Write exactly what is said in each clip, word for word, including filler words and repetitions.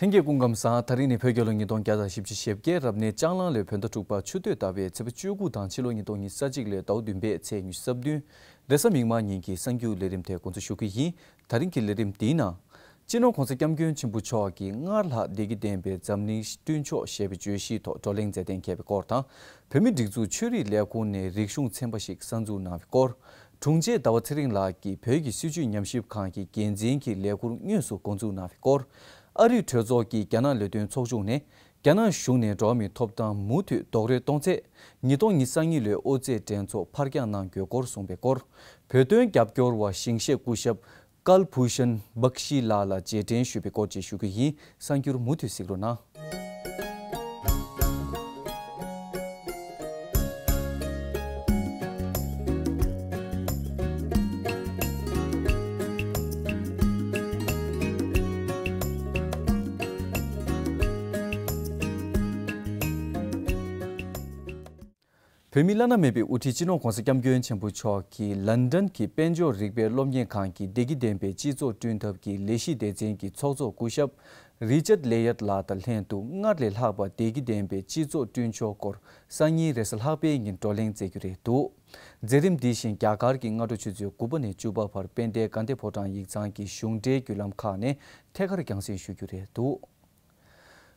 ལྷན་རྒྱས་སྐུ་ཁམས་བཟང་། ད་རིང་ནི་བོད་རྒྱལ་ལོ་ཉིས་སྟོང་བརྒྱ་དང་བཞི་བཅུ་ཞེ་བརྒྱད། རབ་གནས་ལྕགས་གླང་ལོའི་བོད་ཟླ་དྲུག་པ་ཆུ་སྟོད་ཟླ་བའི་ཚེས་པ་བཅུ་དགུ་དང་ཕྱི་ལོ་ཉིས་སྟོང་ཉི་ཤུ་རྩ་གཅིག་ལོའི་ཟླ་བ་བདུན་པའི་ཚེས་ཉི་ཤུ་རྩ་བདུན། རེས་གཟའ་མིག་དམར་ཉིན་གྱི་གསར་འགྱུར་ལས་རིམ་དེ་འགོ་འཛུགས་ཞུ་གི་ཡིན། ད་རིང་གི་ལས་རིམ་འདིའི་ནང་། སྤྱི་ནོར་༧གོང་ས་༧སྐྱབས་མགོན་ཆེན་པོ་མཆོག་གིས་སྔར་ལྷག་བདེ་སྐྱིད་ལྡན་པའི་འཛམ་གླིང་བསྐྲུན་ཕྱོགས་ཞེས་པའི་བརྗོད་གཞིའི་ཐོག་བགྲོ་གླེང་མཛད་གཏན་འཁེལ་བའི་སྐོར་དང་། བོད་མིའི་སྒྲིག་འཛུགས་ཆོས་རིག་ལས་ཁུངས་ནས་རིག་གཞུང་ཚན་པ་ཞིག་གསར་འཛུགས་གནང་བའི་སྐོར། དྲུང་ཆེ་ཟླ་བ་ཚེ་རིང་ལགས་ཀྱིས་བོད་ཀྱི་སྲིད་བྱུས་ཉམས་ཞིབ་ཁང་གི་འགན་འཛིན་གྱི་ལས་ཁུར་དངོས་སུ་འགོ་འཛུགས་གནང་བའི་སྐོར། ཨ་རིའི་གྲོས་ཚོགས་ཀྱི་རྒྱ་ནག་ལས་དོན་ཚོགས་ཆུང་ནས། རྒྱ་ནག་གཞུང་ནས་འགྲོ་བ་མིའི་ཐོབ་ཐང་མུ་མཐུད་རྡོག་རོལ་གཏོང་ཚད། ཉིས་སྟོང་ཉི་ཤུ་རྩ་གཉིས་ལོའི་ཨོ་རྩེད་འགྲན་ཚོགས་ཕར་འགྱངས་གནང་དགོས་སྐོར་གསུངས་པའི་སྐོར། བོད་དོན་རྒྱབ་སྐྱོར་བ་ཞིང་གཤེགས་སྐུ་ཞབས་ཀལ་ཕུ་ཤན་བག་ཤི་ལགས་ལ་རྗེས་དྲན་ཞུ་བའི་སྐོར་བཅས་ཞུ་རྒྱུ་ཡིན། གསར་འགྱུར་མུ་མཐུད་གཟིགས་རོགས་གནང་། བོད་མིའི་བླ་ན་མེད་པའི་དབུ་ཁྲིད་སྤྱི་ནོར་༧གོང་ས་༧སྐྱབས་མགོན་ཆེན་པོ་མཆོག་གིས་ལན་ཌན་གྱི་དཔལ་འབྱོར་རིག་པའི་སློབ་གཉེར་ཁང་གི་བདེ་སྐྱིད་ལྡན་པའི་སྤྱི་ཚོགས་བསྐྲུན་ཐབས་ཀྱི་ལས་གཞི་སྡེ་ཚན་གྱི་ཚོགས་གཙོ་སྐུ་ཞབས་རི་ཅར་ལེ་ཡར་ལགས་དང་ལྷན་དུ། སྔར་ལས་ལྷག་པ་བདེ་སྐྱིད་ལྡན་པའི་སྤྱི་ཚོགས་བསྐྲུན་ཕྱོགས་སྐོར་སང་ཉིན་རེས་གཟའ་ལྷག་པའི་ཉིན་བགྲོ་གླེང་མཛད་རྒྱུ་རེད་འདུག། མཛད་རིམ་འདི་བཞིན་རྒྱ་གར་གྱི་སྔ་དྲོ་ཆུ་ཚོད་དགུ་པ་ནས་བཅུ་པ་བར་དཔལ་ལྡན་དགའ་ལྡན་ཕོ་བྲང་ཡིག་ཚང་གི་གཞུང་འབྲེལ་བརྒྱུད་ལམ་ཁག་ནས་ཐད་ཀར་རྒྱང་སྲིང་ཞུ་རྒྱུ་རེད་འདུག།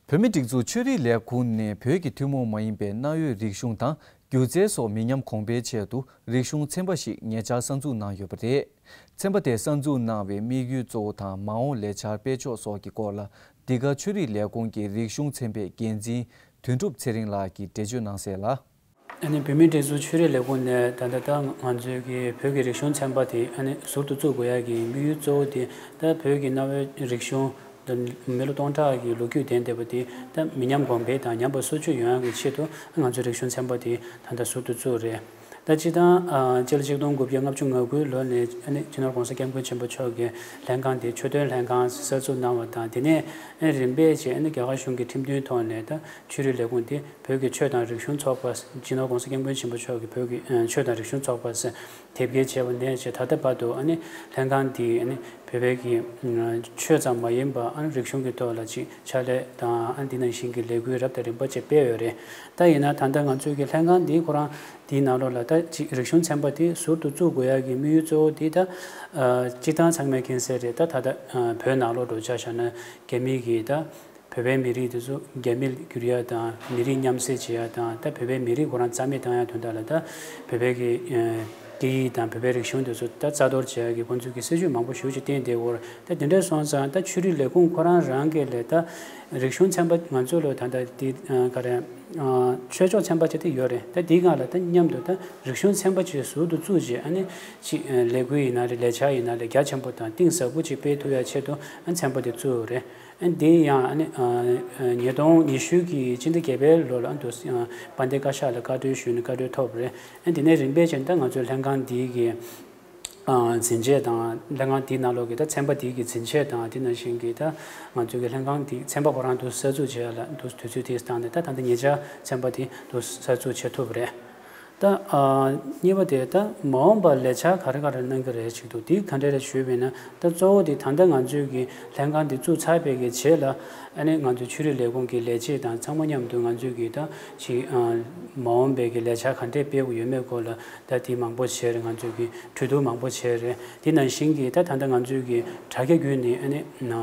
བོད་མིའི་སྒྲིག་འཛུགས་ཆོས་རིག་ལས་ཁུངས་ནས་བོད་ཀྱི་ཐུན་མོང་མ་ཡིན་པའི་གནའ་བོའི་རིག་གཞུང་དང་སྒྱུ་རྩལ་སོགས་མི་ཉམས་གོང་འཕེལ་ཆེད་དུ་རིག་གཞུང་ཚན་པ་ཞིག་ཉེ་ཆར་གསར་འཛུགས་གནང་ཡོད་པ་རེད། ཚན་པ་དེ་གསར་འཛུགས་གནང་བའི་དམིགས་ཡུལ་གཙོ་བོ་དང་མ་འོངས་ལས་འཆར་སྤེལ་ཕྱོགས་སོགས་ཀྱི་སྐོར་ལ། འདི་ག་ཆོས་རིག་ལས་ཁུངས་ཀྱི་རིག་གཞུང་ཚན་པའི་འགན་འཛིན་དོན་གྲུབ་ཚེ་རིང་ལགས་ཀྱིས་འགྲེལ་བརྗོད་གནང་གསལ་ལ། ཨ་ནི་བོད་མིའི་སྒྲིག་འཛུགས་ཆོས་རིག་ལས་ཁུངས་ནས་ད་ལྟ་ད་ང་ཚོའི་གི་བོད་ཀྱི་རིག་གཞུང་ཚན་པ་དེ་ཨ་ནི་ཟུར་དུ་བཙུགས་དགོས་ཡ་གི་དམིགས་ཡུལ་གཙོ་བོ་དེ། ད་བོད་ཀྱི་གནའ་བོའི་རིག་གཞུང་དང་མི་ལོ་སྟོང་ཕྲག་གི་ལོ་རྒྱུས་ལྡན་བསྡད་པ་དེ་ད་མི་ཉམས་གོང་འཕེལ་དང་ཉམས་པ་སོར་ཆུད་ཡོང་ཡ་གི་ཆེད་དུ་ང་ཚོའི་རིག་གཞུང་ཚན་པ་དེ་ད་ལྟ་ཟུར་དུ་བཙུགས་རེད། ད་སྤྱིར་བཏང་ཨ་སྤྱི་ལོ་ཆིག་སྟོང་དགུ་བརྒྱ་ལྔ་བཅུ་ང་དགུའི་ལོ་ནས་ཨ་ནི་སྤྱི་ནོར་༧གོང་ས་༧སྐྱབས་མགོན་ཆེན་པོ་མཆོག་གིས་ལྷན་ཁང་དེ་ཆོས་དོན་ལྷན་ཁང་གསར་འཛུགས་གནང་བ་དང་། དེ་ནས་ཨ་ནི་རིམ་པས་བྱས་ཨ་ནི་རྒྱ་གར་གཞུང་གི་ཁྲིམས་མཐུན་ཐོག་ནས་ད་ཆོས་རིག་ལས་ཁུངས་དེ་བོད་ཀྱི་ཆོས་དང་རིག་གཞུང་ཚོགས་པ། སྤྱི་ནོར་༧གོང་ས་༧སྐྱབས་མགོན་ཆེན་པོ་མཆོག་གིས་བོད་ཀྱི་ཨ་ཆོས་དང་རིག་གཞུང་ཚོགས་པ་དེབ་སྐྱེལ་བྱས་པ་ནས་བྱས་ད་ལྟ་བར་དུ་ཨ་ནི་ལྷན་ཁང་འདིས་ཨ་ནི་བོད་པའི་གི་ཨ་ཆོས་ཙམ་མ་ཡིན་པ་ཨ་ནི་རིག་གཞུང་གི་ཐོག་ལ་ཅིག་ཕྱག་ལས་དང་ཨ་ནི་འདི་ནང་བཞིན་གྱི་ལས་འགུལ་རབ་དང་རིམ་པ་ཅིག་སྤེལ་ཡོད་རེད། ད་ཡིན་ན་ད་ལྟ་ང་ཚོའི་གི་ལྷན་ཁང་འདིའི་ཁོ་རང་འདིའི་ནང་ལོགས་ལ་ད་ཅིག་རིག་གཞུང་ཚན་པ་དེ་ཟུར་དུ་བཙུགས་དགོས་ཡ་གི་དམིགས་ཡུལ་གཙོ་བོ་དེ་ད་ཨ་སྤྱིར་བཏང་ཚང་མས་མཁྱེན་གསལ་རེད། ད་ད་ལྟ་ཨ་བོད་ནང་ལོགས་འགྲོ་ཆ་བཞག་ན་རྒྱ་མི་གི་ད་བོད་པའི་མི་རིགས་དེ་ཚོ་རྒྱ་མི་བསྒྱུར་ཡ་དང་མི་རིགས་མཉམ་བསྲེས་བྱེད་ཡ་དང་། ད་བོད་པའི་མི་རིགས་ཁོ་རང་རྩ་མེད་བཏང་ཡ་དོན་དག་ལ་ད་བོད་པའི་གི་ཨ་སྐད་ཡིག་དང་བོད་པའི་རིག་གཞུང་དེ་ཚོ་ད་རྩ་གཏོར་བྱེད་ཡ་གི་ཁོང་ཚོའི་གི་སྲིད་བྱུས་མང་པོ་ཞེ་པོ་ཅིག་བཏིང་བསྡད་ཡོད་རེད། ད་དེ་འདྲ་སོང་ཙང་ད་ཆོས་རིག་ལས་ཁུངས་ཁོ་རང་རང་གི་ལས་ད་རིག་གཞུང་ཚན་པ་ང་ཚོ་ལོ་ད་ད་དེ་ཨ་ག་རེ་ཨ་ཆོས་ཕྱོགས་ཚན་པ་ཅིག་དེ་ཡོད་རེད། ད་དེའི་སྒང་ལ་ད་མཉམ་དུ་ད་རིག་གཞུང་ཚན་པ་ཅིག་ཟུར་དུ་བཙུགས་བྱས་ཨ་ནི་ཅིག་ཨ་ལས་འགུལ་ཡིན་ན་རེད། ལས་འཆར་ཡིན་ན་རེད། རྒྱ་ཆེན་པོ་དང་གཏིང་ཟབ་པོ་ཅིག་སྤེལ་ཐུབ་ཡ་ཆེད་དུ་ཨ་ཚན་པ་དེ་བཙུགས་ཡོད་རེད། ཨ་འདི་ཡང་ཨ་ནི་ཨ་ཨ་ཉིས་སྟོང་ཉི་ཤུ་གི་སྤྱི་ཟླ་བརྒྱད་པའི་ལོ་ལ་ཨ་དུ་ཨ་དཔལ་ལྡན་བཀའ་ཤག་ལ་བཀའ་འཁྲོལ་ཞུས་ནས་བཀའ་འཁྲོལ་ཐོབ་པ་རེད། ཨ་འདི་ནས་རིམ་པས་བྱས་ད་ང་ཚོའི་ལྷན་ཁང་འདི་གི་ཨ་འཛིན་ཆས་དང་ལྷན་ཁང་འདིའི་ནང་ལོགས་ཀྱི་ད་ཚན་པ་འདི་གི་འཛིན་ཆས་དང་དེ་ནང་བཞིན་གྱི་ད་ང་ཚོའི་གི་ལྷན་ཁང་འདི་ཚན་པ་ཁོ་རང་དུ་གསར་འཛུགས་བྱས་ལ་དུ་དུས་ཚོད་དེ་བཏང་ནས་ད་ད་ལྟ་ཉེ་ཆར་ཚན་པ་འདི་དུ་གསར་འཛུགས་བྱེད་ཐུབ་པ་རེད། ད་ཨ་གཉིས་པ་དེ་ད་མ་འོངས་པར་ལས་འཆར་ག་རེ་ག་རེ་གནང་གི་རེད་ཅིག་འདུག། དེ་ག་འདྲ་རེད་ཞུས་པས་ན་ད་གཙོ་བོ་དེ་ད་ལྟ་ང་ཚོའི་གི་ལྷན་ཁང་འདི་བཙུགས་ཚར་བའི་གི་རྗེས་ལ་ཨ་ནི་ང་ཚོའི་ཆོས་རིག་ལས་ཁུངས་ཀྱི་ལས་བྱེད་དང་ཚང་མ་མཉམ་དུ་ང་ཚོའི་གི་ད་ཅིག་ཨ་མ་འོངས་པའི་གི་ལས་འཆར་ག་འདྲས་སྤེལ་དགོས་ཡོད་མེད་སྐོར་ལ་ད་དེ་མང་པོ་བྱས་རེད། ང་ཚོའི་གི་གྲོས་བསྡུར་མང་པོ་བྱས་རེད། དེ་ནང་བཞིན་གི་ད་ད་ལྟ་ང་ཚོའི་གི་དྲ་རྒྱ་བརྒྱུད་ནས་ཨ་ནི་ན།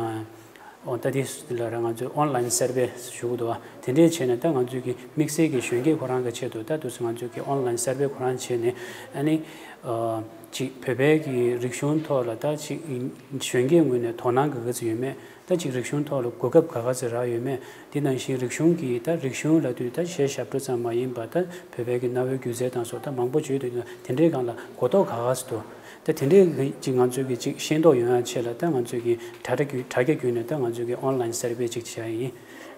འོ་ད་དེ་ལ་ར་ང་ཚོས་ཨོན་ལའིན་སར་ཝེ་ཞུ་གི་འདུག་བ། དེ་འདྲས་བྱས་ནས་ད་ང་ཚོས་ཀྱི་དམིགས་བསལ་གྱི་གཞོན་སྐྱེས་ཁོ་རང་གི་ཆེད་དུ་ད་དུས་སུ་ང་ཚོས་ཀྱི་ཨོན་ལའིན་སར་ཝེ་ཁོ་རང་བྱས་ནས་ཨ་ནི་ཨ་ཅིག་བོད་པའི་གི་རིག་གཞུང་ཐོག་ལ་ད་ཅིག་གཞོན་སྐྱེས་ངོས་ནས་དོ་སྣང་ག་ག་ཚོད་ཡོད་མེད། ད་ཅིག་རིག་གཞུང་ཐོག་ལ་གོ་སྐབས་ག་ག་ཚོད་རག་ཡོད་མེད། དེ་ནང་བཞིན་རིག་གཞུང་གི་ད་རིག་གཞུང་ལབ་དུས་ད་གཞས་ཞབས་བྲོ་ཙམ་མ་ཡིན་པ་ད་བོད་པའི་གི་གནའ་བོའི་སྒྱུ་རྩལ་དང་སོགས་ད་མང་པོ་བརྗོད་འདུག། དེ་འདྲའི་སྒང་ལ་གོ་རྟོགས་ག་ག་ཚོད་འདུག། ད་དེ་འདྲའི་ཅིག་ང་ཚོས་ཀྱི་ཅིག་ཤེས་རྟོགས་ཡོང་ཡ་ཆེད་ལ་ད་ང་ཚོས་ཀྱི་དྲ་རྒྱ་བརྒྱུད་དྲ་རྒྱ་བརྒྱུད་ནས་ད་ང་ཚོས་ཀྱི་ཨོན་ལའིན་སར་ཝེ་ཅིག་བྱས་ཡིན།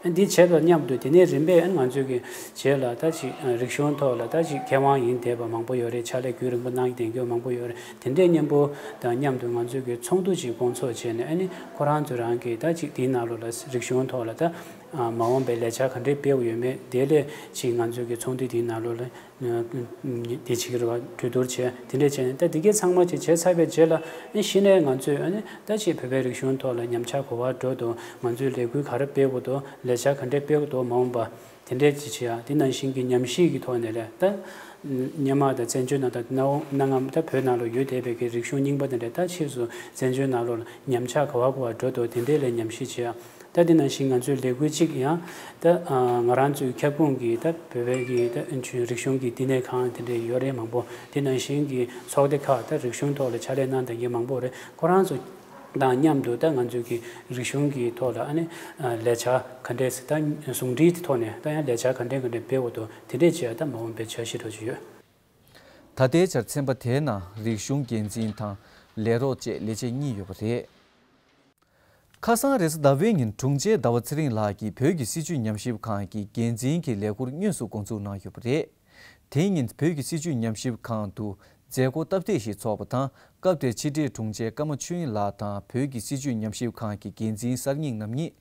ཨ་འདི་བྱས་པ་མཉམ་དུ་དེ་ནས་རིམ་པས་ཨ་ང་ཚོས་ཀྱི་རྗེས་ལ་ད་ཅིག་རིག་གཞུང་ཐོག་ལ་ད་ཅིག་མཁས་དབང་ཡིན་བསྡད་པ་མང་པོ་ཡོད་རེད། ཕྱག་ལས་རྒྱུན་རིང་པོ་གནང་བསྡད་མཁན་མང་པོ་ཡོད་རེད། དེ་འདྲས་མཉམ་པོ་དང་མཉམ་དུ་ང་ཚོས་ཀྱི་ཚོགས་འདུ་ཅིག་སྐོང་ཚོགས་བྱས་ནས་ཨ་ནི་ཁོ་རང་ཚོ་རང་གི་ད་ཅིག་དེའི་ནང་ལོགས་ལ་རིག་གཞུང་ཐོག་ལ་ད་མ་འོངས་པའི་ལས་འཆར་ག་འདྲས་སྤེལ་ཡོད་མེད་དེ་ལས་ཅིག་ང་ཚོས་ཀྱི་ཚོགས་འདུ་དེའི་ནང་ལོགས་ལ། དེ་བྱེད་ཀྱི་རེད་བ། གྲོས་བསྡུར་བྱས། དེ་འདྲས་བྱས་ནས་ད་དེ་གས་ཚང་མ་ཅིག་བྱས་ཚར་བའི་རྗེས་ལ་ཨ་ནི་གཞི་ནས་ང་ཚོས་ཨ་ནི་ད་ཅིག་བོད་པའི་རིག་གཞུང་ཐོག་ལ་ཉམས་ཆག་ག་པར་འགྲོ་འདུག་ང་ཚོས་ལས་འགུལ་ག་རེ་སྤེལ་དགོས་འདུག་ལས་འཆར་ག་འདྲས་སྤེལ་དགོས་འདུག་མ་འོངས་པ་དེ་འདྲས་ཅིག་བྱེད་ཡ། དེ་ནང་བཞིན་གྱི་ཉམས་ཞིབ་ཀྱི་ཐོག་ནས་ལས་ད་སྔོན་མ་དང་བཙན་བྱོལ་ནང་དང་གནའ་བོ་གནའ་སྔ་མོ་ད་བོད་ནང་ལ་ཡོད་བསྡད་པའི་གི་རིག་གཞུང་རྙིང་པ་དེ་འདྲས་ད་ཕྱིས་སུ་བཙན་བྱོལ་ནང་ལོགས་ལ་ཉམས་ཆག་ག་པར་ག་པར་འགྲོ་འདུག་དེ་འདྲས་ལ་ཉམས་ཞིབ་བྱེད་ཡ། ད་དེ་ནང་བཞིན་ང་ཚོའི་ལས་འགུལ་གཅིག་ཡང་ད་ང་རང་ཚོའི་ཁྱབ་ཁོངས་ཀྱི་ད་བོད་པའི་གི་ད་རིག་གཞུང་གི་བསྟི་གནས་ཁང་དེ་འདྲས་ཡོད་རེད་མང་པོ། དེ་ནང་བཞིན་གྱི་ཚོགས་སྡེ་ཁག་ད་རིག་གཞུང་ཐོག་ལ་ཕྱག་ལས་གནང་བསྡད་མཁན་མང་པོ་རེད། ཁོ་རང་ཚོ་དང་མཉམ་དུ་ད་ང་ཚོའི་གི་རིག་གཞུང་གི་ཐོག་ལ་ཨ་ནི་ལས་འཆར་ག་འདྲས་ད་ཟུང་འབྲེལ་གྱི་ཐོག་ནས་ད་ཡང་ལས་འཆར་ག་འདྲས་ག་འདྲས་སྤེལ་དགོས་འདུག་དེ་འདྲས་བྱས་ད་མ་འོངས་པའི་འཆར་གཞི་འདྲ་ཅིག་ཡོད། ད་ལྟའི་ཆར་ཚན་པ་དེའི་ནང་རིག་གཞུང་འགན་འཛིན་དང་ལས་རོགས་བཅས་ལས་བྱེད་གཉིས་ཡོད་པ་རེད། ཁ་སང་རེས་གཟའ་ཟླ་བའི་ཉིན་དྲུང་ཆེ་ཟླ་བ་ཚེ་རིང་ལགས་ཀྱིས་བོད་ཀྱི་སྲིད་བྱུས་ཉམས་ཞིབ་ཁང་གི་འགན་འཛིན་གྱི་ལས་ཁུར་དངོས་སུ་འགོ་འཛུགས་གནང་ཡོད་པ་རེད། དེ་ཉིན་བོད་ཀྱི་སྲིད་བྱུས་ཉམས་ཞིབ་ཁང་དུ་མཛད་སྒོ་སྟབས་བདེ་ཞིག་ཚོགས་པ་དང་། སྐབས་དེར་ཕྱི་དྲིལ་དྲུང་ཆེ་ཀརྨ་ཆོས་དབྱིངས་ལགས་དང་བོད་ཀྱི་སྲིད་བྱུས་ཉམས་ཞིབ་ཁང་གི་འགན་འཛིན་གསར་རྙིང་རྣམ་གཉིས་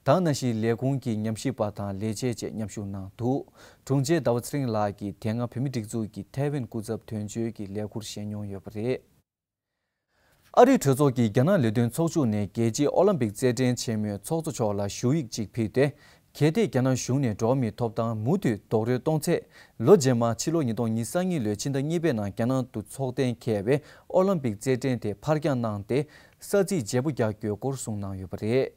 དང་། ནང་བཞིན་ལས་ཁུངས་ཀྱི་ཉམས་ཞིབ་པ་དང་ལས་བྱེད་བཅས་མཉམ་ཞུགས་གནང་འདུག་དྲུང་ཆེ་ཟླ་བ་ཚེ་རིང་ལགས་ཀྱིས་དེ་སྔ་བོད་མིའི་སྒྲིག་འཛུགས་ཀྱི་ཐའེ་ཝན་སྐུ་ཚབ་དོན་གཅོད་ཀྱི་ལས་ཁུར་བཞེས་མྱོང་ཡོད་པ་རེད། ཨ་རིའི་གྲོས་ཚོགས་ཀྱི་རྒྱ་ནག་ལས་དོན་ཚོགས་ཆུང་ནས་རྒྱལ་སྤྱིའི་ཨོ་ལམ་པིག་རྩེད་འགྲན་ཆེན་མོའི་ཚོགས་གཙོ་མཆོག་ལ་ཞུ་ཡིག་ཅིག་ཕུལ་ཏེ། གལ་ཏེ་རྒྱ་ནག་གཞུང་ནས་འགྲོ་བ་མིའི་ཐོབ་ཐང་མུ་མཐུད་རྡོག་རོལ་གཏོང་ཚེ། ལོ་རྗེས་མ་ཕྱི་ལོ་ཉིས་སྟོང་ཉི་ཤུ་རྩ་གཉིས་ལོའི་ཕྱི་ཟླ་གཉིས་པའི་ནང་རྒྱ་ནག་ཏུ་འཚོགས་གཏན་འཁེལ་བའི་ཨོ་ལམ་པིག་རྩེད་འགྲན་དེ་ཕར་འགྱངས་གནང་སྟེ། ས་ཚིགས་བརྗེ་པོ་རྒྱག་རྒྱུའི་སྐོར་གསུངས་གནང་ཡོད་པ་རེད།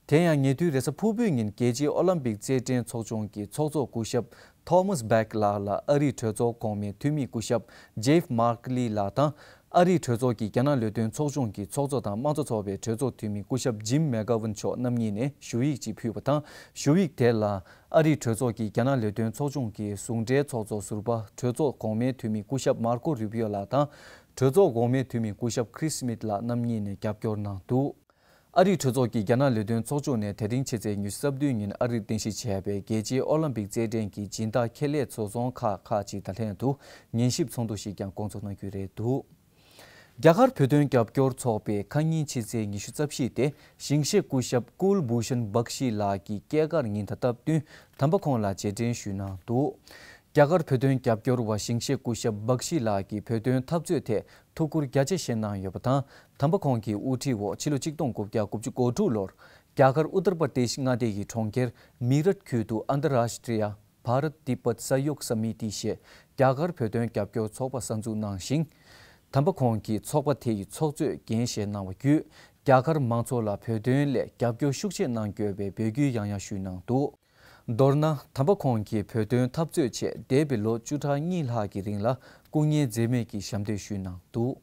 དེ་ཡང་ཉེ་དུས་རེས་གཟའ་ཕུར་བུའི་ཉིན་རྒྱལ་སྤྱིའི་ཨོ་ལམ་པིག་རྩེད་འགྲན་ཚོགས་ཆུང་གི་ཚོགས་གཙོ་སྐུ་ཞབས་Thomas Bach ལགས་ལ་ཨ་རིའི་གྲོས་ཚོགས་གོང་མའི་འཐུས་མི་སྐུ་ཞབས་Jeff Merkley ལགས་དང་། ཨ་རིའི་གྲོས་ཚོགས་ཀྱི་རྒྱ་ནག་ལས་དོན་ཚོགས་ཆུང་གི་ཚོགས་གཙོ་དང་དམངས་གཙོ་ཚོགས་པའི་གྲོས་ཚོགས་འཐུས་མི་སྐུ་ཞབས་Jim McGovern མཆོག་རྣམ་གཉིས་ནས་ཞུ་ཡིག་ཅིག་ཕུལ་བ་དང་། ཞུ་ཡིག་དེ་ལ་ཨ་རིའི་གྲོས་ཚོགས་ཀྱི་རྒྱ་ནག་ལས་དོན་ཚོགས་ཆུང་གི་ཟུང་འབྲེལ་ཚོགས་གཙོ་ཟུར་པ་གྲོས་ཚོགས་གོང་མའི་འཐུས་མི་སྐུ་ཞབས་Marco Rubio ལགས་དང་། གྲོས་ཚོགས་གོང་མའི་འཐུས་མི་སྐུ་ཞབས་Chris Smith ལགས་རྣམ་གཉིས་ནས་རྒྱབ་སྐྱོར་གནང་འདུག་ཨ་རིའི་གྲོས་ཚོགས་ཀྱི་རྒྱ་ནག་ལས་དོན་ཚོགས་ཆུང་ནས་དེ་རིང་ཕྱི་ཚེས་ཉི་ཤུ་རྩ་བདུན་ཉིན་ཨ་རིར་རྟེན་གཞི་བྱས་པའི་རྒྱལ་སྤྱིའི་ཨོ་ལམ་པིག་རྩེད་འགྲན་གྱི་སྦྱིན་བདག་ཁེ་ལས་ཚོ་ཚོང་ཁག་ཁག་ཅིག་དང་ལྷན་དུ་ཉན་ཞིབ་ཚོགས་འདུ་ཞིག་ཀྱང་སྐོང་ཚོགས་གནང་རྒྱུ་རེད་འདུག་རྒྱ་གར་བོད་དོན་རྒྱབ་སྐྱོར་ཚོགས་པས་ཁ་ཉིན་ཕྱི་ཚེས་ཉི་ཤུ་རྩ་བཞི་སྟེ་ཞིང་གཤེགས་སྐུ་ཞབས་ཀུལ་བྷུ་ཤན་བྷག་ཤི་ལགས་ཀྱི་སྐྱེས་སྐར་ཉིན་དང་སྟབས་བསྟུན་དམ་པ་ཁོང་ལ་རྗེས་དྲན་ཞུས་གནང་འདུག་རྒྱ་གར་བོད་དོན་རྒྱབ་སྐྱོར་བ་ཞིང་གཤེགས་སྐུ་ཞབས་བྷག་ཤི་ལགས་ཀྱིས་བོད་དོན་འཐབ་རྩོད་ཐད་ཐུགས་ཁུར་རྒྱ་ཆེ་བཞེས་གནང་ཡོད་པ་དང་། དམ་པ་ཁོང་གི་དབུ་ཁྲིད་འོག་ཕྱི་ལོ་ཆིག་སྟོང་དགུ་བརྒྱ་དགུ་བཅུ་གོ་དྲུག་ལོར་རྒྱ་གར་ཨུ་ཏར་པར་ཏེཤ་མངའ་སྡེ་ཡི་གྲོང་ཁྱེར་མི་རཊ་ཁུལ་དུ་ཨན་ཏར་རཱཤ་ཏྲི་ཡ་བྷ་རཏ་ཏི་པད་ས་ཡོག་ས་མི་ཏི་ཞེས་རྒྱ་གར་བོད་དོན་རྒྱབ་སྐྱོར་ཚོགས་པ་གསར་འཛུགས་གནང་ཞིང་། དམ་པ་ཁོང་གིས་ཚོགས་པ་དེ་ཡི་ཚོགས་གཙོས་འགན་བཞེས་གནང་བ་བརྒྱུད། རྒྱ་གར་མང་ཚོགས་ལ་བོད་དོན་སླད་རྒྱབ་སྐྱོར་ཤུགས་ཆེ་གནང་དགོས་པའི་འབོད་སྐུལ་ཡང་ཡང་ཞུས་གནང་འདུག་མདོར་ན། དམ་པ་ཁོང་གིས་བོད་དོན་འཐབ་རྩོད་ཆེད་འདས་པའི་ལོ་བཅུ་ཕྲག་གཉིས་ལྷག་གི་རིང་ལ་སྐུ་ངལ་འཛེམས་མེད་ཀྱིས་ཞབས་འདེགས་ཞུས་གནང་འདུག་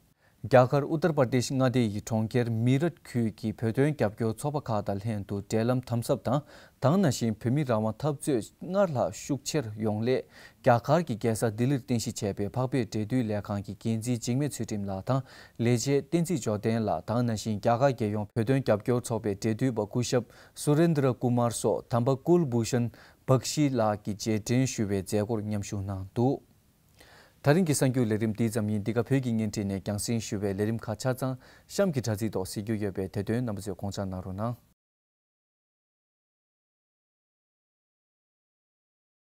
རྒྱ་གར་ཨུ་ཏར་པར་ཏེཤ་མངའ་སྡེ་ཡི་གྲོང་ཁྱེར་མི་རཊ་ཁུལ་གྱི་བོད་དོན་རྒྱབ་སྐྱོར་ཚོགས་པ་ཁག་དང་ལྷན་དུ་འབྲེལ་ལམ་དམ་ཟབ་དང་། དེ་ནང་བཞིན་བོད་མི་རང་དབང་འཐབ་རྩོད་སྔར་ལྷག་ཤུགས་ཆེར་ཡོང་སླད། རྒྱ་གར་གྱི་རྒྱལ་ས་ལྡི་ལིར་རྟེན་གཞི་བྱས་པའི་འཕགས་བོད་འབྲེལ་མཐུད་ལས་ཁང་གི་འགན་འཛིན་འཇིགས་མེད་ཚུལ་ཁྲིམས་ལགས་དང་། ལས་བྱེད་བསྟན་འཛིན་འབྱོར་ལྡན་ལགས་དང་། ནང་བཞིན་རྒྱ་གར་རྒྱལ་ཡོངས་བོད་དོན་རྒྱབ་སྐྱོར་ཚོགས་པའི་འབྲེལ་མཐུད་པ་སྐུ་ཞབས་སུ་རེན་དྲ་ཀུ་མར་སོགས་དམ་པ་ཀུལ་བྷུ་ཤན་བྷག་ཤི་ལགས་ཀྱི་རྗེས་དྲན་ཞུ་བའི་མཛད་སྒོར་མཉམ་ཞུགས་གནང་འདུག་ད་རིང་གི་གསར་འགྱུར་ལས་རིམ་འདི་ཙམ་ཡིན། འདི་ག་བོད་ཀྱི་བརྙན་འཕྲིན་ནས་རྒྱང་སྲིང་ཞུ་བའི་ལས་རིམ་ཁག་ཆ་ཚང་གཤམ་གྱི་དྲ་ཚིགས་ཐོག་གཟིགས་རྒྱུ་ཡོད་པས། དེ་དོན་རྣམ་པ་ཚོས་དགོངས་འཇགས་གནང་རོགས་གནང་།